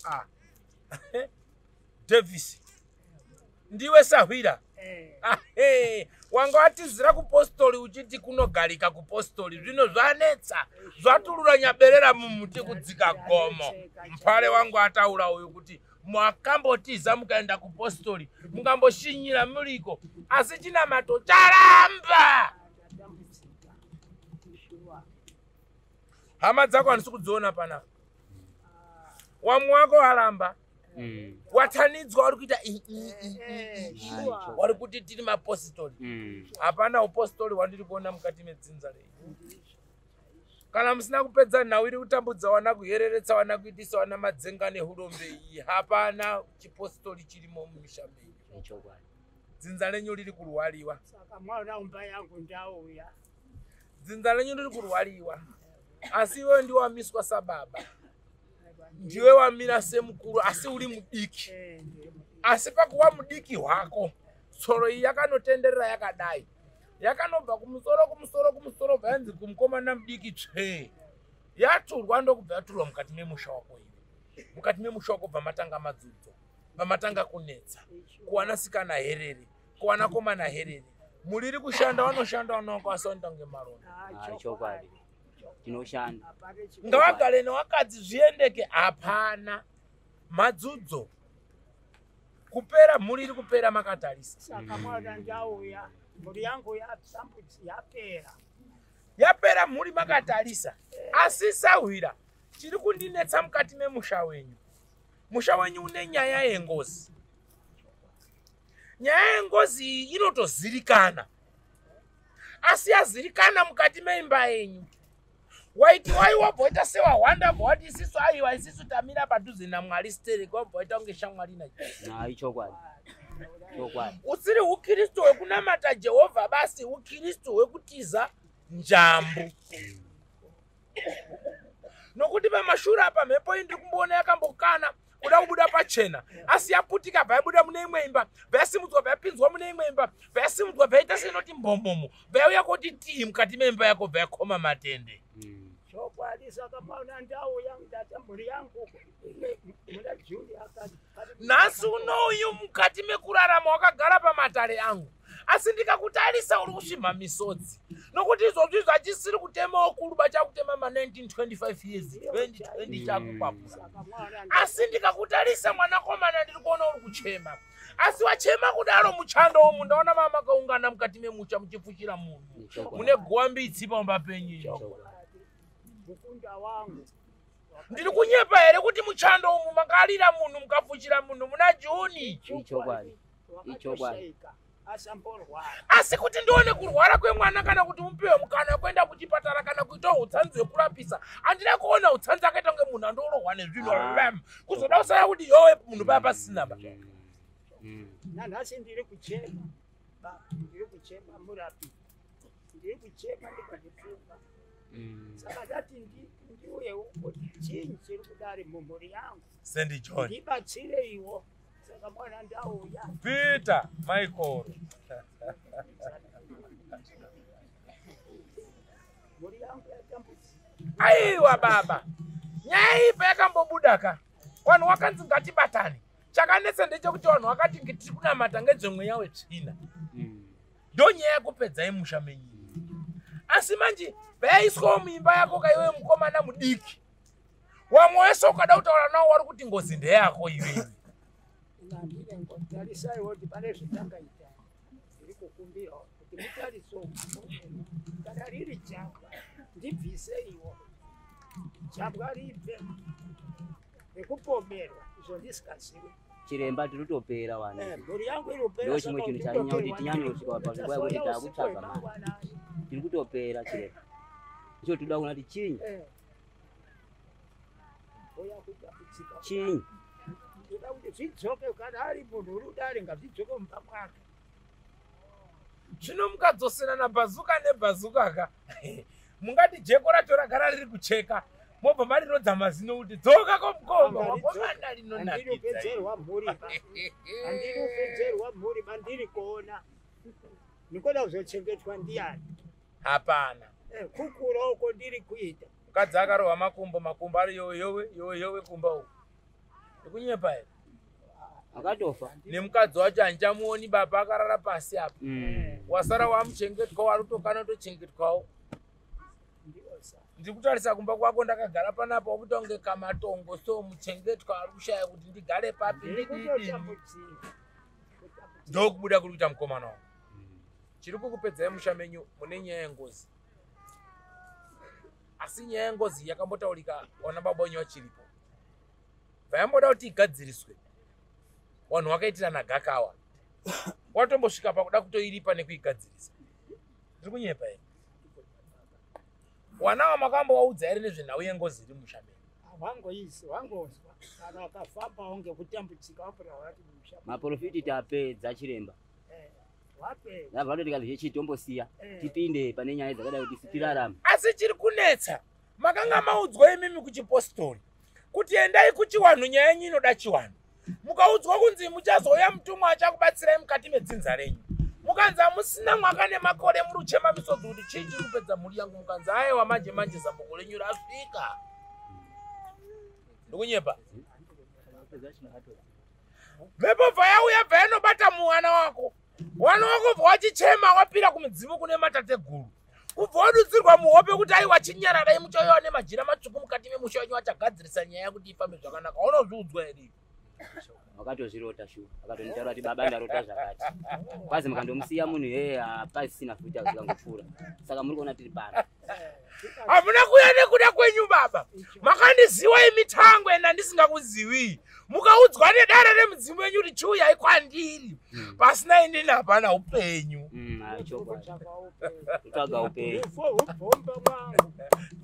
Ah. Davis, ndiwe sahwira? Eh. Wanga watizira kupostori uchiti kunogarika kupostori, zvino zvanetsa, zvaturura nyaberera mumuti kudzika gomo. Mpare wangu ataura uyu kuti mwakambotiza mukaenda kupostori, mukamboshinyira muriko, asi chinamato charamba. Hama dzako handisi kudziona panapa. Wamwe wako waramba, watanidzwa, wari kuita wari kuti tiri mapositori. Hapana upositori hwandiri kuona mukati medzinza renyu. Kana musina kupedza nhau iri kutambudza wana, kuhereretsa wana, kuitisa wana madzenga nehurombe iyi, hapana chipositori chirimo mumisha menyu. Dzinza renyu riri kurwariwa. Saka mwaona umba yangu ndauya. Dzinza renyu riri kurwariwa, asi iwewe ndiwe wamiswa sababa, ndiwe wamira semukuru, asi uri mudiki. Asi pakuva mudiki hwako, tsoro iyi yakanotenderera yakadai, yakanobva kumusoro kumusoro kumusoro, bva yanzi kumukomana mudiki tsvee, yaturwa, ndokubva yaturwa mukati memusha wako iwe. Mukati memusha wako bva matanga madzudzo, bva matanga kunetsa kuwanasikana herere, kuwanakomana herere. Muriri kushanda, vanoshanda vanowako, asi vanoita kunge maronda. Chokwadi, tinoshanda. Ngavagare newakadzi zviendeke, hapana madzudzo. Kupera mhuri iri kupera makatarisa. Saka mwaona ndauya, mhuri yangu yapera. Yapera mhuri makatarisa. Asi sahwira, chiri kundinetsa mukati memusha wenyu, musha wenyu une nyaya yengozi. Nyaya yengozi iyi inotozirikana, asi yazirikana mukati meimba yenyu, waiti waiwabva waita sewahwanda, bva wati isisu aiwa, isisu tamira padhuze naMwari stereki, wabva waita kunge shamwari naJesu. Hai, chokwadi, chokwadi. Usiri ukristu hwekunamata Jehovha basi, ukristu hwekutiza njambu, nokuti pamashure apa mhepo iyi ndiri kumboona yakambokana kuda kubuda pachena, asi yaputika, bva yabuda mune imwe imba, bva yasimudzwa, bva yapinzwa mune imwe imba, bva yasimudzwa, bva yaita seinoti mbomomo, bva yauya koti tii mukati meimba yako, bva yakoma matende. Chokwadi. Saka mwaona ndauya, ndati mhuri yangu muna Juni. Nhasi unouyu mukati mekurarama wakagara pamatare angu, asi ndikakutarisa uri kusvimha misodzi, nokuti izvozvi zvachisiri kutemawo kuruba, chakutema ma1925 years, 2020 chakukwapura. Saka mwaona. Asi ndikakutarisa mwanakomana, ndiri kuona uri kuchema, asi wachema kudaro muchando umu ndaona mama makaungana mukati memusha muchifushira munhu mune guwa mbitsi pamba penyu. Mukunda wangu. Ndiri kunyepa here kuti muchando umu makarira munhu, mukafushira munhu muna Juni? Ichokwadi, ichokwadi. Wakatoshaika asamborwara. Asi kuti ndione kurwara kwemwana, kana kuti mupiwe mukana wekuenda kuchipatara, kana kuita utsanzi hwekurapisa, handina kuona utsanzi. Akaita kunge munhu andorohwa nezvinhu ram, kuzoda kusara kuti yowe munhu paya pasina ba. Nanhasi ndiri kuchema baba, ndiri kuchema murapi, ndiri kuchema ndikazvifunga. Saka ndati ndiuye uko, chinyi chiri kudari mumhuri yangu? Sandy John. Ndibatsireiwo. Saka mwana ndauya. Peter Michael. Mhuri yangu yatambudzika. Aiwa baba, nyaya iyi payakambobuda ka, vanhu wakanzi ngatibatane. Chakanetsa ndechekuti vanhu vakati tiri kunamata ngedzemweya wetsvina, ndo nyaya yekupedzai musha menyini. Asi manje payaiswawo muimba yako kaiwe mukomana mudiki, wamwe wese ukada kutaura nawo wari kuti ngozi ndeyako iwewe. Nandine tarisaiwo kuti pane zvatangaita. Ndiri kukumbirawo kuti mutarisewo, kana riri jambwa ndibviseiwo jambwa ribve rekupomerwa izvo ndisikazivi. Chiremba, tiri kutopera wana. Mhuri yangu inopera. Ndo chimwe chinhu chanyanya kuti tinyanye kusvika panguva yekuti taakutsvaga mari. Tiri kutopera chiremba, icho tinoda kuona kuti chinyi. Chinyi? Ndoda kuti zvidzoke, kana ari munhu uri udare ngazvidzoke mumba mwake. Zvino mukadzoserana bhazuka nebhazuka ka, mungati jeko racho ragara riri kucheka, mobva marirodza mazino kuti dzoka komukoma wakomana. Handiri Rinonakidza. kupedzerwa mhuri ba, handiri kupedzerwa mhuri bandiri kuona, ndikoda kuzochengetwa ndiani? Hapana. Kukura uko ndiri kuita. Mukadzi akarohwa makumbo, makumbo ari yowe yowe yowe yowe kumba uku. Ndikunyepa here? Akatofa. Nemukadzi wacho handichamuoni baba akarara pasi apa. Wasara wamuchengetwa warutokana tochengetwawo. Ndiri kutarisa kumba kwako ndakagara panapa wakuita kunge kamatongo so muchengetwa ari kushaya kuti ndigare papi ndididini. Ndokubuda kuri kuita mukomana wangu. Chiri kukupedzai musha menyu mune nyaya yengozi. Asi nyaya yengozi yakambotaurika wana baba wenyu vachiripo. Vayamboda kuti igadziriswe. Vanhu vakaitirana gakawa. Watombosvika pakuda kutoiripa nekuigadzirisa. Ndiri kunyepa here? Wana wamakambovaudza here nezvenhau yengozi iri musha menyu? Wangozwa kana wakafambawo ngekutambudzika wapera wati musha. Maprofiti tapedza chiremba. Wapedza. Ndabva ndoti chitombosiya tipinde pane nyaya dzakadai kuti tirarame. Asi chiri kunetsa makanga maudzwa imimi kuchipostori kuti endai kuchiwanhu nyaya yenyu inoda chiwanhu. Mukaudzwa kunzi muchazouya mutumwa achakubatsirai mukati medzinza renyu. Mukanzi hamusina mwaka nemakore muri kuchema misodzi kuti chii chiri kupedza mhuri yangu. Mukanzi aiwa manje manje zambuko renyu rasvika. Ndikunyepa. Mhepo bva yauya bva yanobata muwana wako. Wana wako bva wachichema wapira kumudzimu kune matateguru. Kubva wadudzirwa muhope kuti aiwa chinyararai muchauyawo nemajira matsvuku mukati memusha wenyu achagadzirisa nyaya kuti ifambe zvakanaka. Unozviudzwa here? Wakatozvirota shuwa. Akatonditaura kuti baba ndarota zvakati. Kwazi mukandomusiya munhu yeye hapasisina futi akangopfuura. Saka muri kuona tiri pano. Hamuna kuuya nekuda kwenyu baba. Makandiziwa imi tangwe ndandisingakuziwi. Mukaudzwa nedare remudzimu wenyu kuti chiuyai kwandiri. Pasina inini hapana upenyu. Kutsvaga upenyu.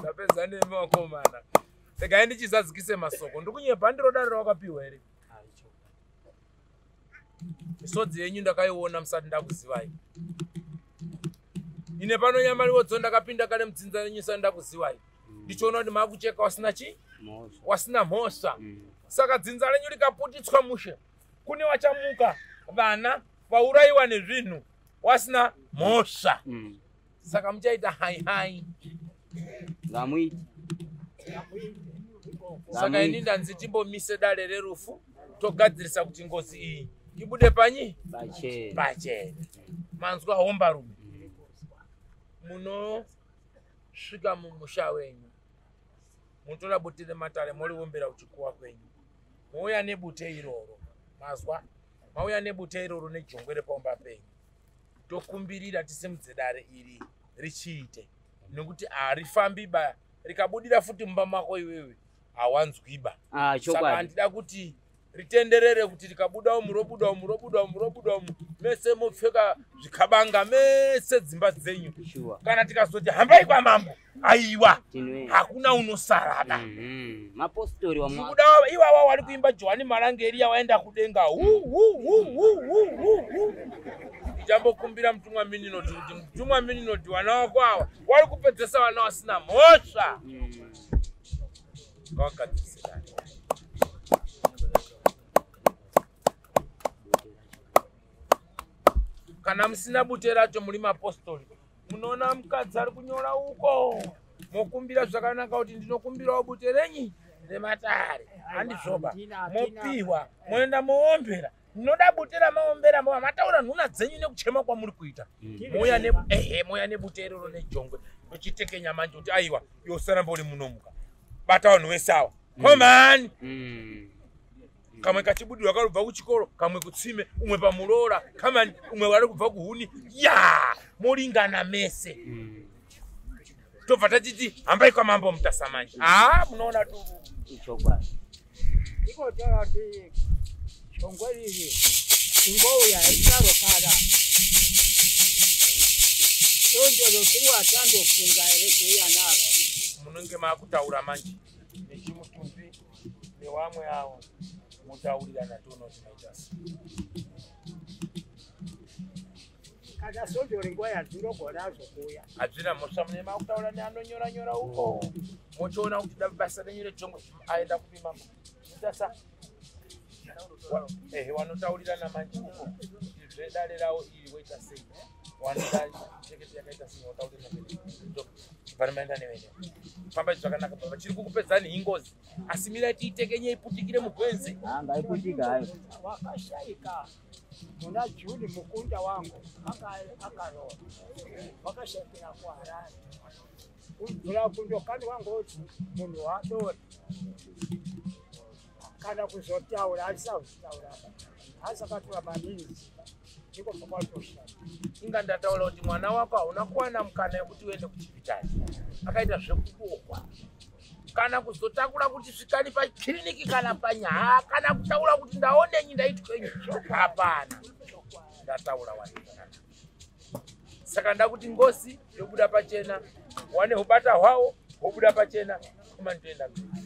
Ndapedza nemi vakomana. Regai ndichizadzikise masoko. Ndikunyepa ndiro dare rawakapiwa here? Misodzi yenyu ndakaiona musati ndakuzivai. Ine pano nyamariwodzo ndakapinda kare mudzinza renyu musati ndakuzivai. Ndichiona kuti makucheka wasina chi? Wasina mhosva. Saka dzinza renyu rikaputitswa mushe. Kune wachamuka vana vaurayiwa nezvinhu wasina mhosva. Saka muchaita hai hai. Ngamuite. Saka ini ndanzi timbomise dare rerufu togadzirisa kuti ngozi iyi ibude panyi? Pachena. Manzwa hombarume. Munosvika mumusha wenyu. Munotora bute rematare moriombera kuchikuwa kwenyu. Mouya nebute iroro. Mazwa. Mauya nebute iroro nejongwe repaumba penyu. Tokumbirira tisimudze dare iri richiite. Nekuti harifambi ba rikabudira futi mumba mako iwewe hawanzwiba. Saka handida kuti ritenderere kuti rikabuda umu robuda umu robuda umu robuda umu mese mopfeka zvikabanga mese dzimba dzenyu. Kana tikazoti hambai kwamambo aiwa hakuna unosarada. Mapostori wamukuda iwawa wari kuimba Johani Marange waenda kudenga. Hu hu hu hu hu hu. Ndichambokumbira mutumwa Mininoti kuti mutumwa Mininoti vana wako ava wari kupedzesa vana vasina mhosva. Ngavagadzirise. Kana musina bute racho muri mapostori munoona mukadzi ari kunyora uko mokumbira zvakanaka kuti ndinokumbirawo bute renyi rematare handizvoba. Mopiwa moenda moombera. Ndinoda bute ramaombera mova mataura nhuna dzenyu nekuchema kwamuri kuita. Moya nebute iroro nejongwe ndochitekenya manje kuti aiwa iwe usaramba uri munomuka. Bata vanhu vese ava. Komani. Kamwe kachibudirwa karubva kuchikoro, kamwe kutsime, umwe pamuroora, kamani umwe vari kubva kuhuni. Ya, moringana mese. Tobva tachiti hambai kwamambo Mutasa manje. Ah, munoona tu. Ichokwadi. Ndikotaura kuti jongwe riri ingouya inarokara. Tondorokuwa tandofunga here kuuya naro. Munenge makutaura manje nechimutumbi nevamwe avo. Mutaurirana toona kuti maita sei. Kana sondo ringuva yadzinogona zvokuuya. Hazvina mhosva mune makutaura neanonyora nyora uko. Mochiona kuti basa renyu rejongwe aenda kupi mambo. Mutasa. Ehe wanotaurirana manje uko. Zvedare rawo iri woita sei. Wanoda chekete yakaita sei wotaurirana. Pano maenda nevene. Famba zvakanaka baba. Chiri kukupedzani ingozi. Asi mirai tiitekenye iputikire mugwenzi. Ngaiputika hayo. Wakashaika muna Juni mukunda wangu akaroora. Wakashaikira kuHarare. Kubvira kundokani wangoti munhu wadora. Kana kuzotaura asisakutaura. Asakatora maningi. Ndiko kwatoshata. Inga ndataura kuti mwana wako hauna kuwana mukana yekuti uende kuchipitari. Akaita zvekubohwa. Kana kuzotakura kuti svikani pakiriniki kana panyaya kana kutaura kuti ndaonenyi ndaitwenyi hapana. Ndataura wani. Saka ndakuti ngozi yobuda pachena, wane hubata hwawo hobuda pachena, kuma ndoenda mberi.